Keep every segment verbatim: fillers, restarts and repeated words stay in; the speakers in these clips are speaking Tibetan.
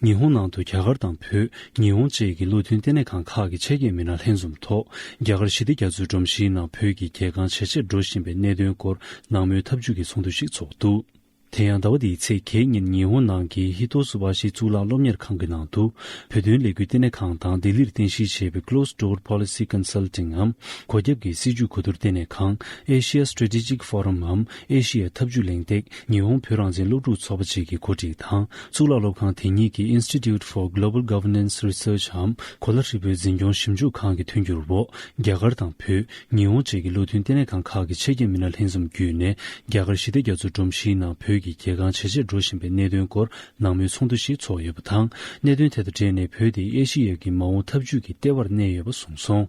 ཉི་ཧོང་ནང་དུ་རྒྱ་གར་དང་བོད། ཉི་ཧོང་བཅས་ཀྱི་བློ་མཐུན་ལྟེ་གནས་ཁང་ཁག་གི་ཆེད་མཁས་མི་སྣ་ལྷན་འཛོམས་ཐོག་རྒྱ་གར་ཞི་བདེ་རྒྱ་མཚོའི་སྒྲོམ་གཞིའི་ནང་བོད་ཀྱི་རྒྱལ་ཁང་ཇེ་ཆེར་འགྲོ་བཞིན་པའི་གནད་དོན་སྐོར་ནང་མོལ་ཐབས་ཇུས་ཀྱི་ཚོགས་འདུ་ཞིག་ཚོགས་འདུག་དེ་ཡང་ཟླ་བ་འདིའི་ཚེས་བརྒྱད་ཉིན་ཉི་ཧོང་ནང་གི་ཧི་ཏོ་སུ་བྷ་ཤི་གཙུག་ལག་སློབ་གཉེར་ཁང་གི་ནང་དུ། བོད་དོན་ལས་འགུལ་ལྟེ་གནས་ཁང་དང་ལྡི་ལིར་རྟེན་གཞི་བྱས་པའི་Closed Door Policy Consulting འམ། སྒོ་རྒྱབ་ཀྱི་སྲིད་ཇུས་གོ་བསྡུར་ལྟེ་གནས་ཁང་། Asia Strategic Forum འམ། ཨེ་ཤི་ཡ་འཐབ་ཇུས་གླེང་སྟེགས། ཉི་ཧོང་བོད་རང་བཙན་སློབ་ཕྲུག་ཚོགས་པ་བཅས་ཀྱི་གོ་སྒྲིག་དང་། གཙུག་ལག་སློབ་ཁང་དེ་ཉིད་ཀྱི་Institute for Global Governance Research འམ། གོ་ལ་ཧྲིལ་པོའི་འཛིན་སྐྱོང་ཞིབ་འཇུག་ཁང་གི་མཐུན་འགྱུར་འོག་རྒྱ་གར་དང་བོད། ཉི་ཧོང་བཅས་ཀྱི་བློ་མཐུན་ལྟེ་གནས་ཁང་ཁག་གི་ཆེད་མཁས་མི་སྣ་ལྷན་འཛོམས་བརྒྱུད་ནས། རྒྱ་གར་ཞི་བདེ་རྒྱ་མཚོ་སྒྲོམ་གཞིའི་ནང་བོད་ཀྱི་རྒྱལ་ཁང་ཇེ་ཆེར་འགྲོ་བཞིན་པའི་གནད་དོན་སྐོར་ནང་མོལ་ཚོགས་འདུ་ཞིག་ཚོགས་ཡོད་པ་དང་། གནད་དོན་དེ་དང་འབྲེལ་ནས་བོད་དེ་ཨེ་ཤི་ཡ་གི་མ་འོངས་ཐབས་ཇུས་ཀྱི་ལྟེ་བར་གནས་ཡོད་པ་གསུངས་སོང་།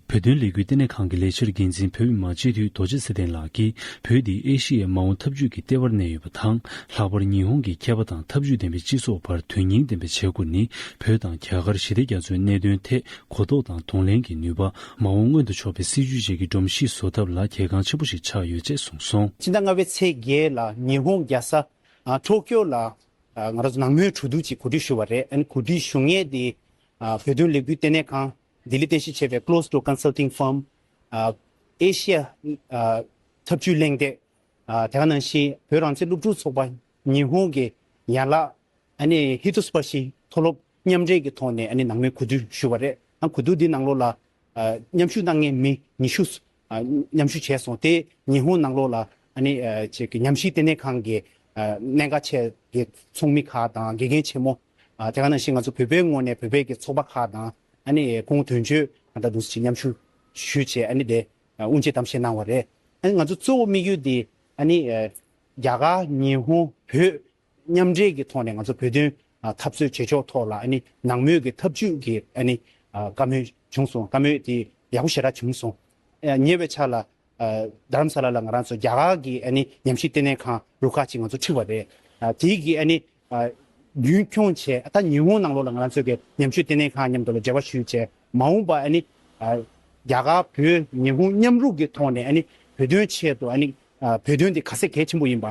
བོད་དོན་ལས་འགུལ་ལྟེ་གནས་ཁང་གི་ལས་འཆར་འགན་འཛིན་བོད་མི་མང་སྤྱི་འཐུས་རྡོ་རྗེ་ཚེ་བརྟན་ལགས་ཀྱིས། བོད་འདི་ཨེ་ཤི་ཡའི་མ་འོངས་ཐབས་ཇུས་ཀྱི་ལྟེ་བར་གནས་ཡོད་པ་དང་། ལྷག་པར་ཉི་ཧོང་གི་མཁས་པ་དང་འཐབ་ཇུས་ལྡན་པའི་སྤྱི་ཚོགས་བར་དོན་སྙིང་ལྡན་པའི་བྱེད་སྒོ་ནི། བོད་དང་རྒྱ་གར་ཞི་བདེ་རྒྱ་མཚོའི་གནད་དོན་ཐད་གོ་རྟོགས་དང་གདོང་ལེན་གྱི་ནུས་པ། མ་འོངས་མངོན་དུ་ཕྱོགས་པའི་སྲིད་ཇུས་བཅས་ཀྱི་སྒྲོམ་གཞི་བཟོ་ཐབས་ལ་གལ་འགངས་ཆེན་པོ་ཞིག་ཆགས་ཡོད་ཅེས་གསུངས་སོང་། ཕྱི་ཟླ་ལྔ་པའི་ཚེས་བརྒྱད་ལ་ཉི་ཧོང་རྒྱལ་ས་ཨ་ཊོ་ཀྱོ་ལ་ཨ་ང་རང་ཚོ་ནང་མོལ་གྲོས་བསྡུར་ཅིག་གོ་སྒྲིག་ཞུས་པ་རེད། ཨ་ནི་གོ་སྒྲིག་ཞུ་མཁན་དེ་ཨ་བོད་དོན་ལས་འགུལ་ལྟེ་གནས་ཁང་ལྡི་ལི་རྟེན་གཞི་བྱས་པའི་Closed Door Consulting Firm ཨ་ཨེ་ཤི་ཡ་ཨ་འཐབ་ཇུས་གླེང་སྟེགས། ཨ་དེ་ག་ནང་བཞིན་བོད་རང་བཙན་སློབ་ཕྲུག་ཚོགས་པ། ཉི་ཧོང་གི་ཡན་ལག་ཨ་ནི་ཧི་ཏོ་སུ་བྷ་ཤི་མཐོ་སློབ་མཉམ་འབྲེལ་གྱི་ཐོག་ནས་ཨ་ནི་ནང་མོལ་གོ་བསྡུར་ཞུས་པ་རེད། ཨ་གོ་བསྡུར་འདི་ནང་ལོགས་ལ་ཨ་མཉམ་ཞུགས་གནང་མཁན་མི་ཉི་ཤུ་ཨ་མཉམ་ཞུགས་བྱས་སོང་། དེ་ཉི་ཧོང་ནང་ལོགས་ལ་ཨ་ནི་ཨ་ཅིག་གི་ཉམས་ཞིབ་ལྟེ་གནས་ཁང་གི་ཨ་གནད་འགག་ཆེ་གི་ཚོགས་མི་ཁག་དང་དགེ་རྒན་ཆེན་མོ། ཨ་དེ་ག་ནང་བཞིན་ང་ཚོ་བོད་པའི་ངོས་ནས་བོད་པའི་གི་ཚོགས་པ་ཁག་དང་ཨ་ནི་ཁོང་དོན་གཅོད་ང་ད་དུང་ཅིག་མཉམ་ཞུགས་ཞུས་བྱས་ཨ་ནི་དེ་དབུ་འབྱེད་གཏམ་བཤད་གནང་བ་རེད། ཨ་ནི་ང་ཚོ་གཙོ་བོ་དམིགས་ཡུལ་དེ་ཨ་ནི་ཨ་རྒྱ་གར་ཉི་ཧོང་བོད་མཉམ་འབྲེལ་གྱི་ཐོག་ནས་ང་ཚོ་བོད་དོན་ཨ་འཐབ་རྩོད་བྱེད་ཕྱོགས་ཐོག་ལ་ཨ་ནི་ནང་མོལ་གྱི་ཐབས་ཇུས་ཀྱི་ཨ་ནི་ཨ་བཀའ་མོལ་བྱུང་སོང་། བཀའ་མོལ་དེ་ཡག་པོ་ཞེ་དྲག་བྱུང་སོང་། ཨ་ཉེ་བའི་ཆར་ལ་ཨ་རྡ་རམ་ས་ལ་ལ་ང་རང་ཚོ་རྒྱ་གར་གྱི་ཨ་ནི་ཉམས་ཞིབ་ལྟེ་གནས་ཁང་རུ་ཁག་ཅིག་ང་ཚོ་ཁྲིད་པ་རེད། ཨ་དེ་གི་ཨ་ནི་ཨ་རྒྱུན་འཁྱོངས་བྱས། ཨ་ད་ཉི་ཧོང་ནང་ལོགས་ལ་ང་རང་ཚོ་གི་ཉམས་ཞིབ་ལྟེ་གནས་ཁང་མཉམ་དུ་ལ་འབྲེལ་བ་ཞུས་བྱས། མ་འོངས་པ་ཨ་ནི་ཨ་རྒྱ་གར་བོད་ཉི་ཧོང་མཉམ་རུབ་ཀྱི་ཐོག་ནས་ཨ་ནི་བོད་དོན་ཆེད་དུ་ཨ་ནི་ཨ་བོད་དོན་འདི་ག་ཚད་གལ་ཆེན་པོ་ཡིན་པ།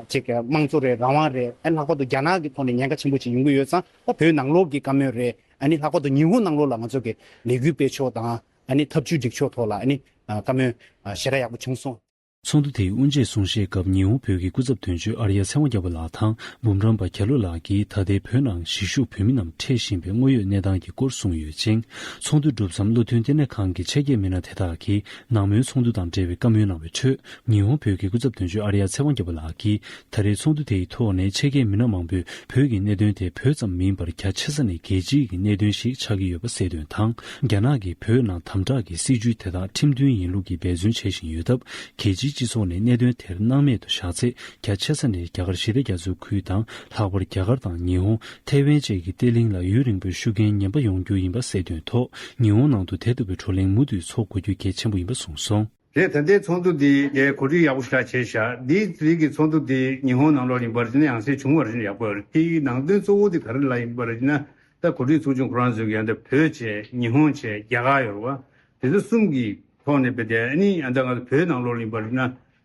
ཅིག་དམངས་གཙོ་རེད། རང་དབང་རེད། ཨ་ནི་ལྷག་པར་དུ་རྒྱ་ནག་གི་ཐོག་ནས་ཉེན་ཁ་ཆེན་པོ་ཅིག་ཡོང་གི་ཡོད་ཙང་། ད་བོད་ནང་ལོགས་ཀྱི་བཀའ་མོལ་རེད། ཨ་ནི་ལྷག་པར་དུ་ཉི་ཧོང་ནང་ལོགས་ལ་ང་ཚོ་གི་ལས་འགུལ་སྤེལ་ཕྱོགས་དང་ཨ་ནི་ཐབས་ཇུས་སྒྲིག་ཕྱོགས་ཐོག་ལ་ཨ་ནི་ཨ་བཀའ་མོལ་ཨ་ཞེ་དྲག་ཡག་པོ་བྱུང་སོང་། ཚོགས་འདུ་དེའི་དབུ་འབྱེད་གསུང་བཤད་སྐབས་ཉི་ཧོང་བོད་ཀྱི་སྐུ་ཚབ་དོན་གཅོད་ཨར་ཡ་ཚེ་དབང་རྒྱལ་པོ་ལགས་དང་འབུམ་རམས་པ་རྒྱ་ལོ་ལགས་ཀྱིས་ད་ལྟའི་བོད་ནང་གཞིས་བཞུགས་བོད་མི་རྣམས་འཕྲད་བཞིན་པའི་དངོས་ཡོད་གནས་སྟངས་ཀྱི་སྐོར་གསུངས་ཡོད་ཅིང་། ཚོགས་འདུ་གྲུབ་མཚམས་བློ་མཐུན་ལྟེ་གནས་ཁང་གི་ཆེད་མཁས་མི་སྣ་དེ་དག་གིས་ནང་མོལ་ཚོགས་འདུ་དང་འབྲེལ་བའི་བཀའ་མོལ་གནང་བའི་ཁྲོད། ཉི་ཧོང་བོད་ཀྱི་སྐུ་ཚབ་དོན་གཅོད་ཨར་ཡ་ཚེ་དབང་རྒྱལ་པོ་ལགས་ཀྱིས། ད་རེས་ཚོགས་འདུ་དེའི་ཐོག་ནས་ཆེད་མཁས་མི་སྣ་མང་པོས་བོད་ཀྱི་གནད་དོན་དེ་བོད་ཙམ་མིན་པར་རྒྱ་ཆེ་ས་ནས་རྒྱལ་སྤྱིའི་གི་གནད་དོན་ཞིག་ཆགས་ཀྱི་ཡོད་པ་གསལ་སྟོན་དང་། རྒྱ་ནག་གིས་བོད་ནང་དམ་དྲག་གི་སྲིད་ཇུས་དེ་དག་ཁྲིམས་མཐུན་ཡིན་ལུགས་ཀྱི་འབད་བརྩོན་བྱེད་བཞིན་ཡོད་སྟབས། རྒྱལ་སྤྱིའི་སྤྱི་ཚོགས་ནས་གནད་དོན་དེར་སྣང་མེད་དུ་བཞག་ཚེ། རྒྱ་ཆེ་ས་ནས་རྒྱ་གར་ཞི་བདེ་རྒྱ་མཚོའི་ཁུལ་དང་། ལྷག་པར་རྒྱ་གར་དང་ཉི་ཧོང་། ཐའེ་ཝན་བཅས་ཀྱི་བརྟན་ལྷིང་ལ་ཡུན་རིང་པོའི་ཤུགས་རྐྱེན་ངན་པ་ཡོང་རྒྱུ་ཡིན་པ་གསལ་སྟོན་ཐོག་ཉི་ཧོང་ནང་དུ་དེ་ལྟ་བུའི་བགྲོ་གླེང་མུ་མཐུད་འཚོགས་དགོས་རྒྱུ་གལ་ཆེན་པོ་ཡིན་པ་གསུངས་སོང་། རེད། ད་ལྟའི་ཚོགས་འདུ་འདི་གོ་སྒྲིག་ཡག་པོ་ཞེ་དྲག་བྱས་ཤག་འདིའི་རིགས་ཀྱི་ཚོགས་འདུ་འདི་ཉི་ཧོང་ནང་ལོགས་ཡིན་པར་བྱས་ན་ཡང་སེ་བྱུང་བ་རེད། ཡག་པོ་རེད། དེའི་ནང་དོན་གཙོ་བོ་དེ་ག་རེ་ལ་ཡིན་པ་རེད་ན། ད་གོ་སྒྲིག་ཚོགས་ཆུང་ཁོ་རང་ཚོས་ཀྱི་ཡང་ད་བོད་བྱས། ཉི་ཧོང་བྱས། རྒྱ་གར་ཡོད་རེད་བ། དེ་ཚོ་གསུམ་གྱི་ཐོག་ནས་བྱས་ཏེ། ཨ་ནི་ཡང་ད་ང་ཚོ་བོད་ནང་ལོགས་ཡིན་པར་བྱས་ན།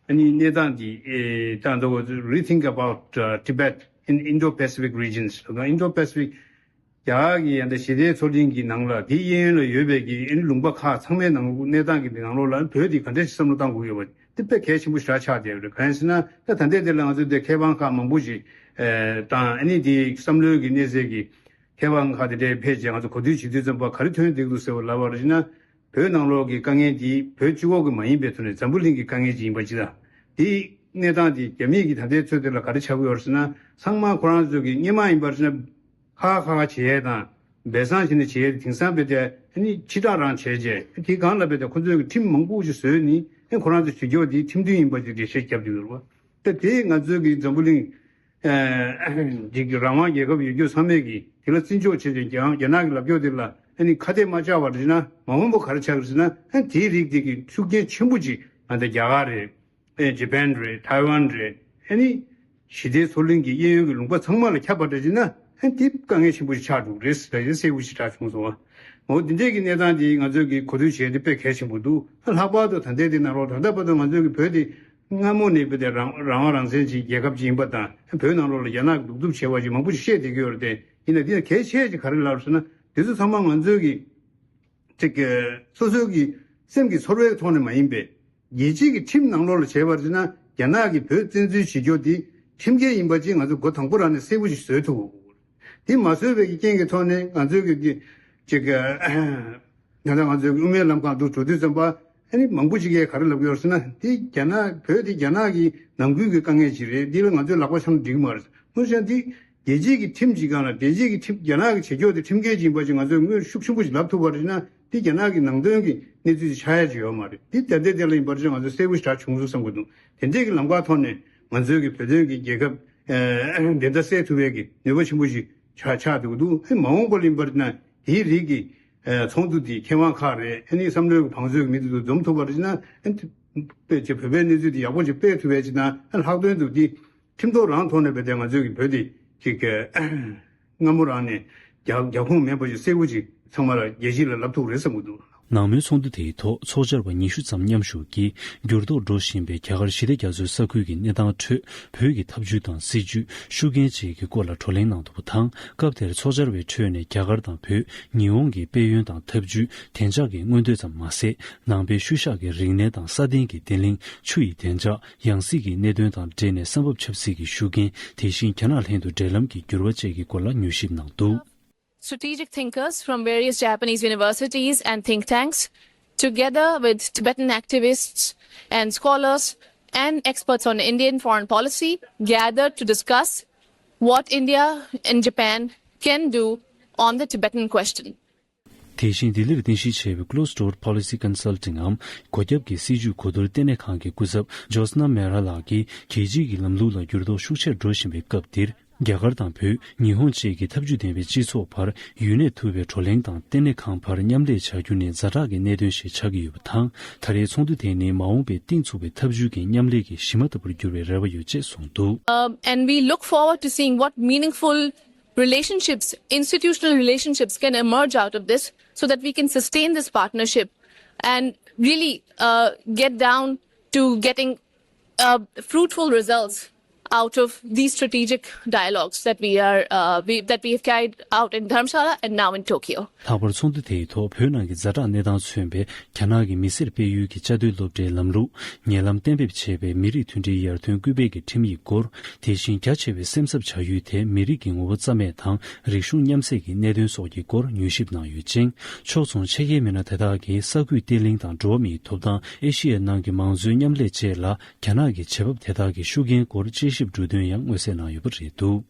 ཨ་ནི་གནས་སྟངས་འདི་ཨེ་ད་ང་ཚོ་Rethink about uh, Tibet in Indo-Pacific regions. Indo-Pacific རྒྱ་གར་གྱི་ཡང་ད་ཞི་བདེའི་མཚོ་གླིང་གི་ནང་ལ་དེའི་གཡས་གཡོན་ལ་ཡོད་པའི་གི་ཨ་ནི་ལུང་པ་ཁག་ཚང་མའི་ནང་གནས་སྟངས་ཀྱི་ནང་ལོགས་ལ་བོད་དེ་ག་འདྲ་ཞིག་བསམ་བློ་གཏང་དགོས་ཡོད་པ་དེ་དཔེ་གལ་ཆེན་པོ་ཞེ་དྲག་ཆགས་བསྡད་ཡོད་རེད། གང་ཡིན་ཟེར་ན། ད་ད་ལྟའི་དེ་ལ་ང་ཚོས་དེ་མཁས་དབང་ཁག་མང་པོ་ཞིག་ཨེ་དང་། ཨ་ནི་དེ་བསམ་བློའི་གི་གནས་ཚད་ཀྱི་མཁས་དབང་ཁག་དེ་འདྲས་ཕེབས་བྱས་ང་ཚོ་གོ་བསྡུར་བྱེད་དུས་ཙམ་པ་ག་རེ་ཐོན་བསྡད་འདུག་ཟེར་བ་ལབ་པ་རེད་ན། བོད་ནང་ལོགས་ཀྱི་དཀའ་ངལ་འདི་བོད་གཅིག་པོ་གི་མ་ཡིན་པའི་ཐོག་ནས་འཛམ་བུ་གླིང་གི་དཀའ་ངལ་ཅིག་ཡིན་པ་ཅིག་དང་། དེའི་གནས་སྟངས་དེ་རྒྱ་མིས་ཀྱི་ད་ལྟའི་ཚོད་དེ་ལ་ག་རེ་ཆགས་ཀྱི་ཡོད་རེད་ཟེར་ན། ཚང་མ་ཁོ་རང་ཚོ་གི་སྔོན་མ་ཡིན་པར་བྱས་ན་ཁ་ཁ་ཁ་བྱེད་ཡས་དང་སྦས་གསང་བྱས་ནས་བྱེད་ཡས་དེ་དེང་སང་བྱས་ཏེ་ཨ་ནི་ཕྱི་བསྒྲགས་རང་བྱས་རྗེས། དེའི་སྒང་ལ་བྱས་ཏེ་ཁོ་ཚོས་ཀྱི་ཁྲིམས་མང་པོ་ཞིག་བཟོས་ནས་ཨ་ཁོ་རང་ཚོ་བྱེད་ཕྱོགས་དེ་ཁྲིམས་མཐུན་ཡིན་པ་ཅིག་འགྲེལ་བཤད་བརྒྱབ་བསྡད་ཡོད་རེད་བ། ད་དེ་ང་ཚོའི་གི་འཛམ་བུ་གླིང་ཅིག་གི་རང་དབང་རྒྱལ་ཁབ་ཡོད་རྒྱུ་ཚང་མས་ཀྱི་དེ་ལ་བརྩི་འཇོག་བྱས་ཏེ། རྒྱ་རྒྱ་ནག་གི་ལབ་ཕྱོགས་དེ་ལ་ཨ་ནི་ཁ་གཏད་མ་བཅག་པར་བྱས་ན། མ་འོངས་པ་ག་རེ་ཆགས་ཀྱི་རེད་ཟེར་ན། ཨ་དེའི་རིགས་དེ་གི་ཤུགས་རྐྱེན་ཆེན་པོ་ཅིག་ང་ཚོ་རྒྱ་གར་རེད། ཨེ་ཇ་པན་རེད། ཐའེ་ཝན་རེད། ཨ་ནི་ཞི་བདེའི་མཚོ་གླིང་གི་གཡས་གཡོན་གྱི་ལུང་པ་ཚང་མ་ལ་ཁྱབ་པ་འདྲ་བྱས་ན། ཨ་དེ་དཀའ་ངལ་ཆེན་པོ་ཞིག་ཆགས་འགྲོ་གི་རེད་ཟེར་ཡ་གསལ་པོ་ཞེ་དྲག་བྱུང་སོང་བ། འོ་འདི་འདྲས་ཀྱི་གནས་སྟངས་དེ་ང་ཚོས་ཀྱི་གོ་བསྡུར་བྱས་ཏེ་དཔེ་གལ་ཆེན་པོ་འདུག་ཨ་ལྷག་པར་དུ་ད་ལྟའི་དེ་ནང་ལོགས་ད་ལྟ་བར་དུ་ང་ཚོས་ཀྱི་བོད་དེ་སྔ་མོ་ནས་བྱས་ཏེ་རང་རང་དབང་རང་བཙན་གྱི་རྒྱལ་ཁབ་ཅིག་ཡིན་པ་དང་། བོད་ནང་ལོགས་ལ་རྒྱ་ནག་གིས་གདུག་རྩུབ་བྱས་པ་ཅིག་མང་པོ་ཞིག་བཤད་བསྡད་ཀྱི་ཡོད་རེད་དེ། ཡིན་ན་འདི་ལ་གལ་ཆེ་ཅིག་ག་རེ་ལབ་ཟེར་ན། འདི་ཚོ་ཚང་མ་ང་ཚོའི་གི་ཅིག་གི་སོ་སོའི་གི་སེམས་ཀྱི་ཚོར་བའི་ཐོག་ནས་མ་ཡིན་པའི། རྒྱལ་སྤྱིའི་གི་ཁྲིམས་ནང་ལོགས་ལ་བྱས་པར་བྱས་ན་རྒྱ་ནག་གིས་བོད་བཙན་འཛུལ་བྱེད་རྒྱུ་འདི་ཁྲིམས་འགལ་ཡིན་པ་ཅིག་ང་ཚོས་འགོ་དང་པོ་རང་ནས་གསལ་པོ་ཞིག་བཟོས་ཐུབ་དགོས། འདི་མ་བཟོས་པའི་གི་རྐྱེན་གྱི་ཐོག་ནས་ང་ཚོའི་གི་འདི་ཅིག་གི་ད་ལྟ་ང་ཚོའི་གི་དབུ་མའི་ལམ་ཁང་དུ་འགྲོ་དུས་ཙམ་པ་ཨ་ནི་མང་པོ་ཅིག་གིས་ག་རེ་ལབ་ཀྱི་ཡོད་ཟེར་ན། འདི་རྒྱ་ནག་བོད་འདི་རྒྱ་ནག་གི་ནང་ཁུལ་གྱི་དཀའ་ངལ་ཅིག་རེད། འདི་ལ་ང་ཚོས་ལག་པ་འཆང་འགྲིག་གི་མ་རེད། དངོས་གཞི་འདི་རྒྱལ་སྤྱིའི་གི་ཁྲིམས་ཅིག་སྒང་ལ་རྒྱལ་སྤྱིའི་གི་ཁྲིམས་རྒྱ་ནག་གིས་བྱེད་ཀྱོག་དེ་ཁྲིམས་འགལ་ཅིག་ཡིན་པ་ཅིག་ང་ཚོས་དངོས་ཤུགས་ཆེན་པོ་ཞིག་ལབ་ཐུབ་པ་རེད་ན། དེ་རྒྱ་ནག་གི་ནང་དོན་གྱི་གནས་ཚུལ་ཅིག་ཆགས་ཡ་ཅིག་ཡོད་མ་རེད། དེ་ད་ལྟའི་དེ་ལ་ཡིན་པར་ཅིག་ང་ཚོ་གསལ་པོ་ཞིག་གྲགས་བྱུང་སོང་བསམ་གྱི་འདུག་དེ་འདྲའི་གི་ལམ་ཁ་ཐོག་ནས་ང་ཚོའི་གི་བོད་དོན་གྱི་རྒྱལ་ཁབ་ཨ་བདེན་མཐའ་གསལ་ཐུབ་པའི་གི་ནུས་པ་ཆེན་པོ་ཞིག་ཆགས་ཆགས་འདུག་འདུག་ཨེ་མ་འོངས་པ་ལ་ཡིན་པར་ན་དེའི་རིགས་ཀྱི་ཨ་ཚོགས་འདུ་དེ་མཁས་དབང་ཁག་རེད། ཨ་ནི་བསམ་བློའི་གི་བང་མཛོད་ཀྱི་མི་དེ་ཚོ་འཛོམས་ཐུབ་པར་ཅིག་ན་ཨ་ནི་དཔེ་ཅིག་བོད་པའི་གནས་ཚུལ་དེ་ཡག་པོ་ཅིག་སྤེལ་ཐུབ་པའི་ཅིག་ན་ཨ་ལྷག་དོན་དུ་དེ་ཁྲིམས་ཐོག་རང་ཐོག་ནས་བས་ཏེ་ང་ཚོས་ཀྱི་བོད་དེ་ཅིག་སྔ་མོ་རང་ནས་རྒྱ་རྒྱ་ཁུངས་མེད་པ་ཞིག་གསལ་པོ་ཅིག་ཚང་མ་ལ་རྒྱལ་སྤྱི་ལ་ལབ་ཐུབ་རེད་བསམ་གྱི་འདུག་ནང་མོལ་ཚོགས་འདུ་དེའི་ཐོག་ཚོགས་བཅར་བ་ཉི་ཤུ་ཙམ་མཉམ་ཞུགས་ཀྱིས་འགྱུར་ལྡོག་འགྲོ་བཞིན་པའི་རྒྱ་གར་ཞི་བདེ་རྒྱ་མཚོའི་ས་ཁུལ་གྱི་གནས་སྟངས་ཁྲོད་བོད་ཀྱི་ཐབས་ཇུས་དང་སྲིད་ཇུས་ཤུགས་རྐྱེན་བཅས་ཀྱི་སྐོར་ལ་བགྲོ་གླེང་གནང་འདུག་པ་དང་། སྐབས་དེར་ཚོགས་བཅར་བའི་ཁྲོད་ནས་རྒྱ་གར་དང་བོད་ཉི་ཧོང་གི་དཔལ་ཡོན་དང་ཐབས་ཇུས་བདེ་འཇགས་ཀྱི་མངོན་འདོད་ཙམ་མ་ཟད། ནང་པའི་ཤུལ་བཞག་གི་རིག་གནས་དང་སྲ་བརྟན་གྱི་བརྟན་ལྷིང་། ཆུ་ཡི་བདེ་འཇགས། ཡང་སྲིད་ཀྱི་གནད་དོན་དང་འབྲེལ་ནས་བསམ་འབབ་ཆབ་སྲིད་ཀྱི་ཤུགས་རྐྱེན། དེ་བཞིན་རྒྱ་ནག་ལྷན་དུ་འབྲེལ་ལམ་གྱི་འགྱུར་བ་བཅས་ཀྱི་སྐོར་ལ་ཉུལ་ཞིབ་གནང་འདུག Strategic thinkers from various Japanese universities and think tanks, together with Tibetan activists and scholars and experts on Indian foreign policy, gathered to discuss what India and Japan can do on the Tibetan question. དེ་བཞིན་ལྡི་ལིར་རྟེན་གཞི་བྱས་པའི་Closed Door Policy Consulting འམ་སྒོ་རྒྱབ་ཀྱི་སྲིད་ཇུས་གོ་བསྡུར་ལྟེ་གནས་ཁང་གི་སྐུ་ཚབ་ཇོ་སྣ་མེ་ར་ལགས་ཀྱིས། རྒྱལ་སྤྱིའི་གི་ལམ་ལུགས་ལ་འགྱུར་ལྡོག་ཤུགས་ཆེར་འགྲོ་བཞིན་པའི་སྐབས་འདིར། རྒྱ་གར་དང་བོད། ཉི་ཧོང་བཅས་ཀྱི་ཐབས་ཇུས་ལྡན་པའི་སྤྱི་ཚོགས་བར་ཡུན་གནས་ཐུབ་པའི་བགྲོ་གླེང་དང་ལྟེ་གནས་ཁང་བར་མཉམ་ལས་བྱ་རྒྱུ་ནི་ཛ་དྲག་གི་གནད་དོན་ཞིག་ཆགས་ཀྱི་ཡོད་པ་དང་། ད་རེས་ཚོགས་འདུ་དེ་ནི་མ་འོངས་པའི་གཏིང་ཚུགས་པའི་ཐབས་ཇུས་ཀྱི་མཉམ་ལས་ཀྱི་གཞི་མ་ལྟ་བུར་འགྱུར་བའི་རེ་བ་ཡོད་ཅེས་གསུངས་འདུག Um, and we look forward to seeing what meaningful relationships, institutional relationships can emerge out of this so that we can sustain this partnership and really uh, get down to getting uh, fruitful results out of these strategic dialogues that we are uh, we, that we have carried out in Dharamshala and now in Tokyo. ལྷག་པར་ཚོགས་འདུ་དེའི་ཐོག་བོད་ནང་གི་ཛ་དྲག་གནས་སྟངས་མཚོན་པའི་རྒྱ་ནག་གི་མི་སེར་སྤེལ་ཡུལ་གྱི་བཅའ་སྡོད་སློབ་གྲྭའི་ལམ་ལུགས། ཉེ་ལམ་གཏན་འབེབས་བྱས་པའི་མི་རིགས་མཐུན་སྒྲིལ་ཡར་ཐོན་སྐུལ་སྤེལ་གྱི་ཁྲིམས་ཡིག་སྐོར། དེ་བཞིན་རྒྱ་ཆེ་བའི་སེམས་འཚབ་བྱ་ཡུལ་དེ་མི་རིགས་ཀྱི་ངོ་བོ་རྩ་མེད་དང་རིག་གཞུང་མཉམ་བསྲེས་ཀྱི་གནད་དོན་སོགས་ཀྱི་སྐོར་ཉུལ་ཞིབ་གནང་ཡོད་ཅིང་། ཕྱོགས་མཚུངས་ཆེད་མཁས་མི་སྣ་དེ་དག་གིས་ས་ཁུལ་བརྟན་ལྷིང་དང་འགྲོ་བ་མིའི་ཐོབ་ཐང་། ཨེ་ཤི་ཡའི་ནང་གི་མང་གཙོའི་མཉམ་ལས་བཅས་ལ་རྒྱ་ནག་གི་བྱེད་བབ་དེ་དག་གི་ཤུགས་རྐྱེན་སྐོར་དཔྱད་ཞིབ་འབྲུ་དོན་ཡང་མངོན་གསལ་གནང་ཡོད་པ་རེད་འདུག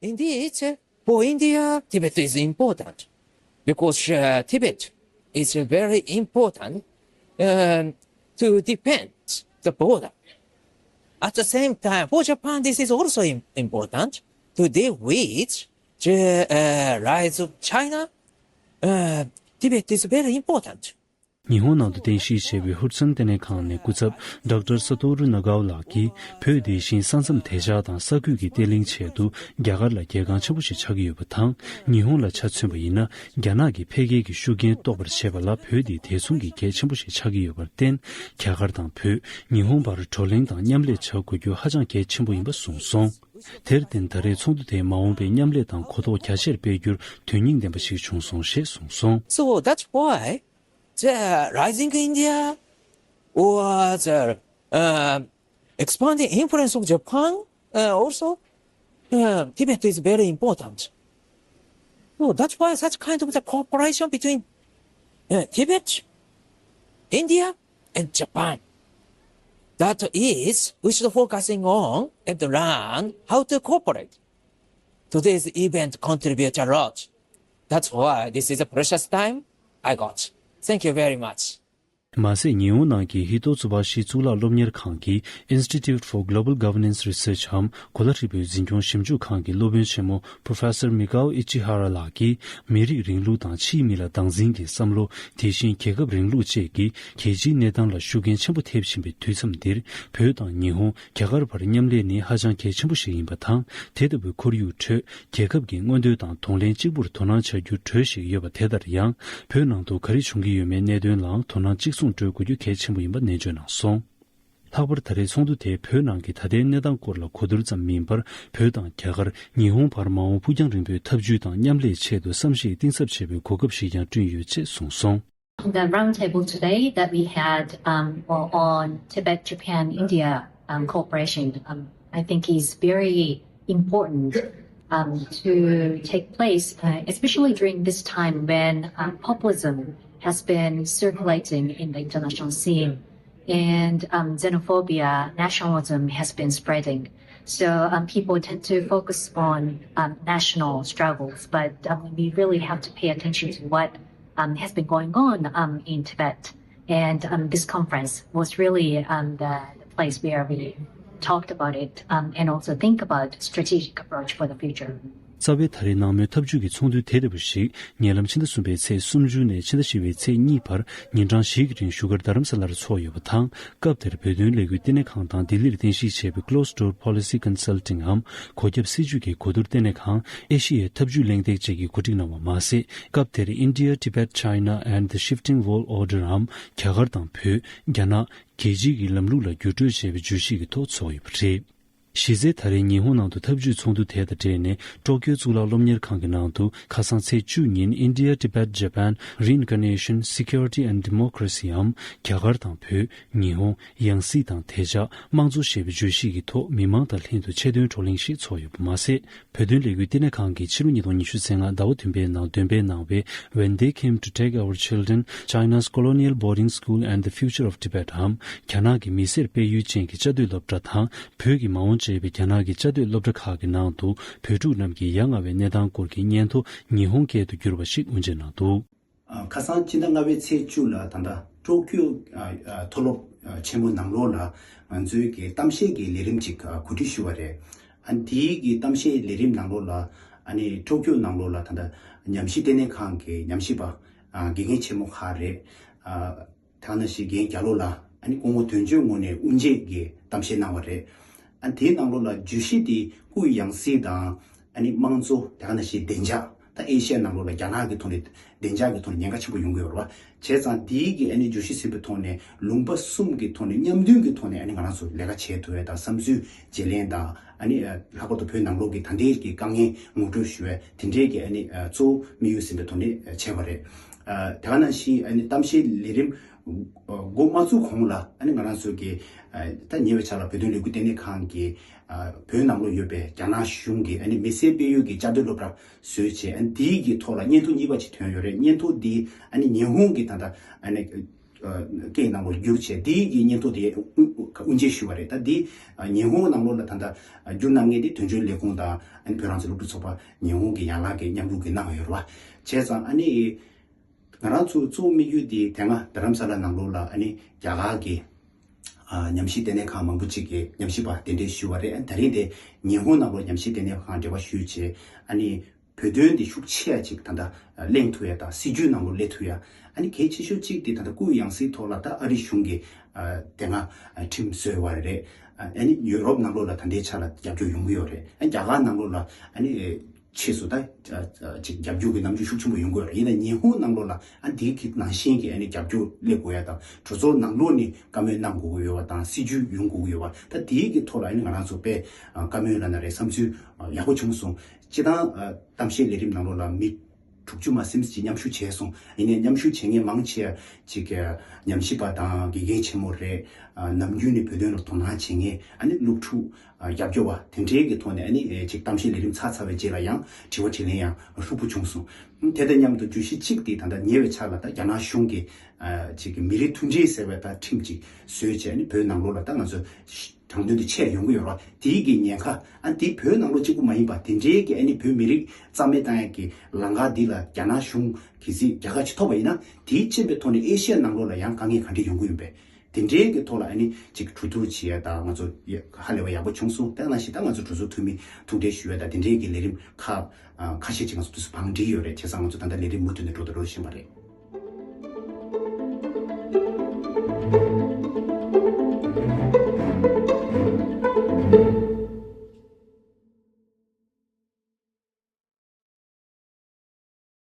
Indeed, for India, Tibet is important because uh, Tibet is very important um, to defend the border. At the same time, for Japan, this is also im- important to deal with the uh, rise of China. Uh, Tibet is very important. ཉི་ཧོང་ནང་དུ་རྟེན་གཞི་བྱས་པའི་ཧུར་བརྩོན་ལྟེ་གནས་ཁང་ནས་སྐུ་ཚབ་ཌོག་ཊར་སཱ་ཏོ་རུ་ནཱ་གའོ་ལགས་ཀྱིས། བོད་དེ་བཞིན་ས་མཚམས་དེད་འཇགས་དང་ས་ཁུལ་གྱི་བརྟན་ལྷིང་ཆེད་དུ་རྒྱ་གར་ལ་གལ་འགངས་ཆེན་པོ་ཞིག་ཆགས་ཀྱི་ཡོད་པ་དང་། ཉི་ཧོང་ལ་ཆ་མཚོན་པ་ཡིན་ན། རྒྱ་ནག་གི་འཕེལ་རྒྱས་ཀྱི་ཤུགས་རྐྱེན་རྟོགས་པར་བྱེད་པ་ལ་བོད་དེ་དེ་མཚུངས་ཀྱི་གལ་ཆེན་པོ་ཞིག་ཆགས་ཀྱི་ཡོད་པར་བརྟེན། རྒྱ་གར་དང་བོད། ཉི་ཧོང་བར་བགྲོ་གླེང་དང་མཉམ་ལས་བྱ་དགོས་རྒྱུ་ཧ་ཅང་གལ་ཆེན་པོ་ཡིན་པ་གསུངས་སོང་། དེར་བརྟེན། ད་རེས་ཚོགས་འདུ་དེས་མ་འོངས་པའི་མཉམ་ལས་དང་གོ་རྟོགས་རྒྱ་ཆེར་སྤེལ་རྒྱུར་དོན་སྙིང་ལྡན་པ་ཞིག་བྱུང་སོང་ཞེས་གསུངས་སོང་། So that's why the rising India or the uh, expanding influence of Japan uh, also uh, Tibet is very important. So that's why such kind of the cooperation between uh, Tibet, India, and Japan. That is, we should focusing on and learn how to cooperate. Today's event contribute a lot. That's why this is a precious time I got. Thank you very much. མ་ཟད། ཉི་ཧོང་ནང་གི་ཧི་ཏོ་ཙུ་བ་ཤི་གཙུག་ལག་སློབ་གཉེར་ཁང་གི་Institute for Global Governance Research འམ་གོ་ལ་ཧྲིལ་པོའི་འཛིན་སྐྱོང་ཞིབ་འཇུག་ཁང་གི་སློབ་དཔོན་ཆེན་མོ་Professor Mikao Ichihara ལགས་ཀྱིས། མི་རིགས་རིང་ལུགས་དང་ཕྱིའི་མི་ལ་སྟངས་འཛིན་གྱི་བསམ་བློ། དེ་བཞིན་རྒྱལ་ཁབ་རིང་ལུགས་བཅས་ཀྱིས་རྒྱལ་སྤྱིའི་གནས་སྟངས་ལ་ཤུགས་རྐྱེན་ཆེན་པོ་ཐེབས་བཞིན་པའི་དུས་མཚམས་འདིར། བོད་དང་ཉི་ཧོང་། རྒྱ་གར་བར་མཉམ་ལས་ནི་ཧ་ཅང་གལ་ཆེན་པོ་ཞིག་ཡིན་པ་དང་། དེ་ལྟ་བུའི་ཁོར་ཡུག་ཁྲོད། རྒྱལ་ཁབ་ཀྱི་མངོན་འདོད་དང་གདོང་ལེན་གཅིག་པུར་དོ་སྣང་བྱ་རྒྱུར་གྲོས་ཤིག་ཡོད་པ་དེ་ལྟར་ཡང་། བོད་ནང་དུ་ག་རེ་བྱུང་གི་ཡོད་མེད་གནད་དོན་ལའང་དོ་སྣང་གཅིག་མཚུངས་སྤྲོད་དགོས་རྒྱུ་གལ་ཆེན་པོ་ཡིན་པ་ནན་བརྗོད་གནང་སོང་། ལྷག་པར་ད་རེས་ཚོགས་འདུ་དེས་བོད་ནང་གི་ད་ལྟའི་གནས་སྟངས་སྐོར་ལ་གོ་བསྡུར་ཙམ་མིན་པར། བོད་དང་རྒྱ་གར། ཉི་ཧོང་བར་མ་འོངས་ཕུགས་རྒྱང་རིང་པོའི་འཐབ་ཇུས་དང་མཉམ་ལས་ཆེད་དུ་བསམ་གཞིག་གཏིང་ཟབ་བྱེད་པའི་གོ་སྐབས་ཤིག་ཀྱང་བསྐྲུན་ཡོད་ཅེས་གསུངས་སོང་། The roundtable today that we had, um, o- on Tibet-Japan-India, um, cooperation, um, I think is very important, um, to take place, uh, especially during this time when, um, populism has been circulating in the international scene and, um, xenophobia, nationalism has been spreading. So, um, people tend to focus on, um, national struggles, but, um, we really have to pay attention to what, um, has been going on, um, in Tibet. And, um, this conference was really, um, the, the place where we talked about it, um, and also think about strategic approach for the future. རྩ་བའི་ད་རེས་ནང་མོལ་འཐབ་ཇུས་ཀྱི་ཚོགས་འདུ་དེ་ལྟ་བུ་ཞིག་ཉེ་ལམ་ཕྱི་ཟླ་གསུམ་པའི་ཚེས་སུམ་ཅུ་ནས་ཕྱི་ཟླ་བཞི་པའི་ཚེས་གཉིས་བར་ཉིན་གྲངས་བཞི་གི་རིང་བཞུགས་སྒར་རྡ་རམ་ས་ལར་འཚོགས་ཡོད་པ་དང་། སྐབས་དེར་བོད་དོན་ལས་འགུལ་ལྟེ་གནས་ཁང་དང་ལྡི་ལིར་རྟེན་གཞི་བྱས་པའི་Closed Door Policy Consulting་འམ་གོ་ཁྱབ་སྲིད་ཇུས་ཀྱི་གོ་བསྡུར་ལྟེ་གནས་ཁང་ཨེ་ཤི་ཡའི་འཐབ་ཇུས་གླེང་སྟེགས་བཅས་ཀྱིས་གོ་སྒྲིག་གནང་བ་མ་ཟད། སྐབས་དེར་India Tibet China and the Shifting World Orderའམ་རྒྱ་གར་དང་བོད། རྒྱ་ནག་རྒྱལ་སྤྱིའི་ལམ་ལུགས་ལ་འགྱུར་འགྲོས་ཞེས་པའི་བརྗོད་གཞི་གི་ཐོག་འཚོགས་ཡོད་པ་རེད། གཞི་རྩའི་ད་རེས་ཉི་ཧོང་ནང་དུ་འཐབ་ཇུས་ཚོགས་འདུ་དེ་དང་འབྲེལ་ནས། ཀྲོ་ཀྱོ་གཙུག་ལག་སློབ་གཉེར་ཁང་གི་ནང་དུ་ཁ་སང་ཚེས་བཅུ་ཉིན་India Tibet Japan Reincarnation Security and Democracyའམ་རྒྱ་གར་དང་བོད། ཉི་ཧོང་། ཡང་སྲིད་དང་དེ་ཆགས་དམངས་གཙོ་ཞེས་པའི་བརྗོད་གཞི་གི་ཐོག་མི་མང་དང་ལྷན་དུ་ཆེད་དོན་བགྲོ་གླེང་ཞིག་འཚོགས་ཡོད་པ་མ་ཟད། བོད་དོན་ལས་འགུལ་ལྟེ་གནས་ཁང་གིས་ཕྱི་ལོ་ཉིས་སྟོང་ཉི་ཤུ་རྩ་ལྔ་ཟླ་བ་བདུན་པའི་ནང་འདོན་སྤེལ་གནང་བའི་When They Came to Take Our Children, China's Colonial Boarding School and the Future of Tibetའམ་རྒྱ་ནག་གི་མི་སེར་སྤེལ་ཡུལ་ཅན་གྱི་བཅའ་སྡོད་སློབ་གྲྭ་དང་བོད་ཀྱི་མ་འོངས་ཅེས་པའི་རྒྱ་ནག་གི་བཅའ་སྡོད་སློབ་གྲྭ་ཁག་གི་ནང་དུ་བོད་ཕྲུག་རྣམས་ཀྱི་ཡ་ང་བའི་གནས་སྟངས་སྐོར་གྱི་སྙན་ཐོ་ཉི་ཧོང་སྐད་དུ་བསྒྱུར་བ་ཞིག་དབུ་འབྱེད་གནང་འདུག། ཨ། ཁ་སང་སྤྱི་ཟླ་ལྔ་པའི་ཚེས་བཅུ་ལ་ད་ལྟ་ཀྲོ་ཀྱོ་ཨ་ཨ་མཐོ་སློབ་ཨ་ཆེན་མོ་ནང་ལོགས་ལ་ང་ཚོའི་གི་གཏམ་བཤད་ཀྱི་ལས་རིམ་ཅིག་ཨ་གོ་སྒྲིག་ཞུས་པ་རེད། ཨ་ནི་དེའི་གི་གཏམ་བཤད་ལས་རིམ་ནང་ལོགས་ལ་ཨ་ནི་ཀྲོ་ཀྱོ་ནང་ལོགས་ལ་ད་ལྟ་ཉམས་ཞིབ་ལྟེ་གནས་ཁང་གི་ཉམས་ཞིབ་པ་ཨ་དགེ་རྒན་ཆེན་མོ་ཁག་རེད། ཨ་དེ་ནང་བཞིན་རྒན་རྒྱ་ལོ་ལགས་ཨ་ནི་སྐུ་ངོ་དོན་གཅོད་ངོས་ནས་དབུ་འབྱེད་ཀྱི་གཏམ་བཤད་གནང་བ་རེད། ཨ་དེའི་ནང་ལོགས་ལ་བརྗོད་གཞི་དེ་སྐུའི་ཡང་སྲིད་དང་ཨ་ནི་དམངས་གཙོ། དེ་ག་ནང་བཞིན་བདེ་འཇགས། ད་ཨེ་ཤི་ཡ་ནང་ལོགས་ལ་རྒྱ་ནག་གི་ཐོག་ནས་བདེ་འཇགས་ཀྱི་ཐོག་ནས་ཉེན་ཁ་ཆེན་པོ་ཡོང་གི་ཡོད་རེད་བ། བྱས་ཙང་དེའི་གི་ཨ་ནི་བརྗོད་གཞི་ཟིན་པའི་ཐོག་ནས་ལུང་པ་གསུམ་གྱི་ཐོག་ནས་མཉམ་མཐུན་གྱི་ཐོག་ནས་ཨ་ནི་ང་རང་ཚོ་ལས་ཀ་བྱེད་ཐུབ་ཡས་དང་བསམ་ཚུལ་བརྗེ་ལེན་དང་ཨ་ནི་ལྷག་པར་དུ་བོད་ནང་ལོགས་ཀྱི་ད་ལྟའི་གི་དཀའ་ངལ་ངོ་སྤྲོད་ཞུ་ཡས་དེ་འདྲའི་གི་ཨ་ནི་གཙོ་བོ་དམིགས་ཡུལ་ཟིན་པའི་ཐོག་ནས་བྱས་པ་རེད། དེ་ག་ནང་བཞིན་ཨ་ནི་གཏམ་བཤད་ལས་རིམ་འགོ་མ་ཚུགས་གོང་ལ་ཨ་ནི་ང་རང་ཚོ་གི་ད་ཉེ་བའི་ཆར་ལ་བོད་དོན་ལས་འགུལ་ལྟེ་གནས་ཁང་གིས་བོད་ནང་ལོགས་ཡོད་པའི་རྒྱ་ནག་གཞུང་གི་ཨ་ནི་མི་སེར་སྤེལ་ཡུལ་གྱི་བཅའ་སྡོད་སློབ་གྲྭ་བཟོས་བྱས། ཨ་ནི་དེའི་གི་ཐོག་ལ་སྙན་ཐོ་གཉིས་པ་ཅིག་ཐོན་ཡོད་རེད། སྙན་ཐོ་འདི་ཨ་ནི་ཉི་ཧོང་གི་ད་ལྟ་ཨ་ནི་སྐད་ནང་ལོགས་བསྒྱུར་བྱས། དེའི་གི་སྙན་ཐོ་དེ་དབུ་འབྱེད་ཞུས་པ་རེད། ད་འདི་ཉི་ཧོང་ནང་ལོགས་ལ་ད་ལྟ་བསྒྱུར་གནང་མཁན་དེ་དོན་གཅོད་ལས་ཁུངས་དང་ཨ་ནི་བོད་རང་བཙན་སློབ་ཕྲུག་ཚོགས་པ་ཉི་ཧོང་གི་ཡན་ལག་གི་མཉམ་རུབ་ཀྱིས་གནང་ཡོད་རེད་བ། བྱས་ཙང་ཨ་ནི་ང་རང་ཚོ་གཙོ་བོ་དམིགས་ཡུལ་དེ་དེ་སྔ་རྡ་རམ་ས་ལ་ནང་ལོགས་ལ་ཨ་ནི་རྒྱ་གར་གྱི་ཨ་ཉམས་ཞིབ་ལྟེ་གནས་ཁང་མང་པོ་ཅིག་གིས་ཉམས་ཞིབ་པ་གདན་འདྲེན་ཞུས་པ་རེད། ཨ་ནི་ད་རིང་དེ་ཉི་ཧོང་ནང་ལོགས་ཉམས་ཞིབ་ལྟེ་གནས་ཁང་འབྲེལ་བ་ཞུས་བྱས། ཨ་ནི་བོད་དོན་འདི་ཤུགས་ཆེ་ཡ་ཅིག་ད་ལྟ་གླེང་ཐུབ་ཡ་དང་སྲིད་ཇུས་ནང་ལོགས་སླེབས་ཐུབ་ཡ། ཨ་ནི་གལ་ཆེ་ཤོས་གཅིག་དེ་ད་ལྟ་སྐུའི་ཡང་སྲིད་ཐོག་ལ་ད་ཨ་རི་གཞུང་གིས་ཨ་དེ་སྔ་ཨ་ཁྲིམས་བཟོས་པ་རེད། ཨ་ནི་ཡུ་རོབ་ནང་ལོགས་ལ་ད་ལྟའི་ཆ་ལ་རྒྱབ་སྐྱོར་ཡོང་གི་ཡོད་རེད། ཨ་རྒྱ་གར་ནང་ལོགས་ལ་ཨ་ནི་ཕྱིས་སུ་ད་ཅིག་རྒྱབ་སྐྱོར་གྱི་རྣམ་འགྱུར་ཤུགས་ཆེན་པོ་ཡོང་གི་ཡོད་རེད། ཡིན་ན་ཉི་ཧོང་ནང་ལོགས་ལ་ཨ་འདི་གི་ནང་བཞིན་གྱི་ཨ་ནི་རྒྱབ་སྐྱོར་སླེབས་དགོས་ཡ་དང་། གྲོས་ཚོགས་ནང་ལོགས་ནས་བཀའ་མོལ་གནང་དགོས་ཀྱི་ཡོད་པ་དང་། སྲིད་ཇུས་ཡོང་དགོས་ཀྱི་ཡོད་པ། ད་དེའི་གི་ཐོག་ལ་ཨ་ནི་ང་རང་ཚོ་དཔེ་བཀའ་མོལ་ལབ་ན་རེད། བསམ་ཚུལ་ཡག་པོ་བྱུང་སོང་། སྤྱིར་བཏང་གཏམ་བཤད་ལས་རིམ་ནང་ལོགས་ལ་མི་དྲུག་ཅུ་མ་ཟིན་ཅིག་མཉམ་ཞུགས་བྱས་སོང་། ཡིན་ནའི་མཉམ་ཞུགས་བྱེད་མཁན་མང་ཆེ་ཅིག་ཉམས་ཞིབ་པ་དང་དགེ་རྒན་ཆེན་མོ་རེད། ནམ་རྒྱུན་ནས་བོད་དོན་ལ་དོ་སྣང་བྱེད་མཁན་ཨ་ནི་སློབ་ཕྲུག་རྒྱབ་སྐྱོར་བ་དེ་འདྲའི་གི་ཐོག་ནས་ཨ་ནི་ཅིག་གཏམ་བཤད་ལས་རིམ་ཚར་ཚར་བའི་རྗེས་ལ་ཡང་དྲི་བ་དྲིས་ལན་ཡང་ཧྲུག་པོ་བྱུང་སོང་། དེ་དང་མཉམ་དུ་བརྗོད་གཞི་གཅིག་དེ་ད་ལྟ་ཉེ་བའི་ཆར་ལ་ད་རྒྱ་ནག་གཞུང་གིས་ཅིག་གི་མི་རིགས་མཐུན་སྒྲིལ་ཟེར་བའི་ད་ཁྲིམས་ཅིག་བཟོས་བྱས་ཨ་ནི་བོད་ནང་ལོགས་ལ་ད་ང་ཚོ་དྲང་དོན་དེ་ཆེར་ཡོང་གི་ཡོད་རེད་བ། དེའི་གི་ཉེན་ཁ་ཨ་དེ་བོད་ནང་ལོགས་གཅིག་པུ་མ་ཡིན་པ་དེ་འདྲའི་གི་ཨ་ནི་བོད་མི་རིགས་རྩ་མེད་བཏང་ཡ་གི་ལམ་ཁ་འདི་ལ་རྒྱ་ནག་གཞུང་གི་སྲིད་རྒྱལ་ཁ་ཅིག་ཐོབ་པ་ཡིན་ན། དེའི་རྐྱེན་པའི་ཐོག་ནས་ཨེ་ཤི་ཡ་ནང་ལོགས་ལ་ཡང་དཀའ་ངལ་ག་འདྲ་ཡོང་གི་ཡོད་པས། དེ་འདྲའི་གི་ཐོག་ལ་ཨ་ནི་ཅིག་གྲོས་བསྡུར་བྱེད་ཡ་དང་། ང་ཚོ་ཧ་ལས་པ་ཡག་པོ་བྱུང་སོང་། དེ་ནང་བཞིན་ད་ང་ཚོ་གྲོས་ཚོགས་འཐུས་མི་ཐུག་འཕྲད་ཞུ་ཡ་དང་དེ་འདྲའི་གི་ལས་རིམ་ཁག་ཁ་ཤས་ཅིག་ང་ཚོ་དུས་སུ་བང་སྒྲིག་ཡོད་རེད། བྱས་ཙང་ང་ཚོ་ད་ལྟ་ལས་རིམ་མུ་མཐུད་ནས་འགྲོ་དང་འགྲོ་བཞིན་པ་རེད།